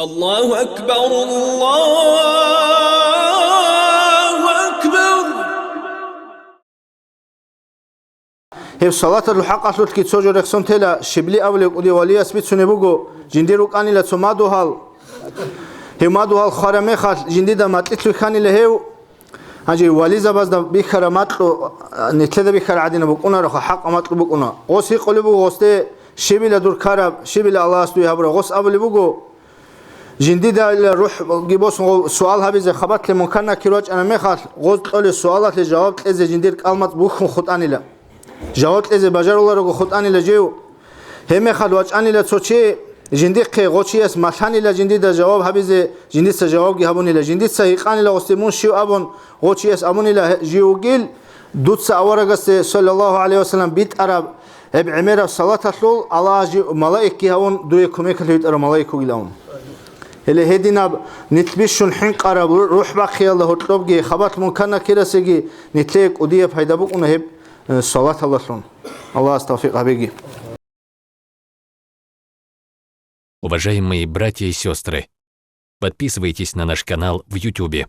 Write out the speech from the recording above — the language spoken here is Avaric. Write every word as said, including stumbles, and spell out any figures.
الله أكبر، الله أكبر. Гьеб салаталъул хӀакъалъулъги цо жо рехсон тела, Шибли абулев кӀудияв валияс бицунеб буго, жиндир рукӀанила цо мадугьал. Гьев мадугьал хвараб мехалъ, жиндида макьилъ вихьанила гьев. Гьанже вализабазда бихьараб макьу, а, нилъеда бихьараб гӀадинаб букӀунароха, хӀакъаб макьу букӀуна. Гъос гьикъулеб буго гъосде, щибила дур ккараб, щибила Аллагьас дуе гьабураб. Гъос абулеб буго, жиндидайила рухӀги босун гъов суал гьабизе хабалъе Мункар-Накир вачӀараб мехалъ, гъоз кьолеб суалалъе жаваб кьезе жиндир кӀалмацӀ бухьун хутӀанила. Жаваб кьезе бажаруларого хутӀанила жив. Гьебмехалъ вачӀанила цо чи, жиндихъе гъо чияс малъанила жиндида жаваб гьабизе, жиндица жавабги гьабунила. Жиндица гьикъанила гъосде мун щив абун, гъо чияс абунила гье-, жив вугил, дуца аварагасде, саллаллагьу гӀалайгьи вассалам, битӀараб гьеб гӀемераб салаталъул Аллагьас жив малаикги гьавун, дуе кумекалъе витӀарав малаик вугил авун. Гьеле гьединаб нилъ бищун хӀинкъараб ру-, рухӀ бахъиялда гьоркьобги хабалъ Мункар-Накирасеги нилъее кӀудияб пайда букӀуна гьеб, э, салаталдалъун. Аллагьас тавфикъ гьабеги. Уважаемые братья и сестры, подписывайтесь на наш канал в Ютубе.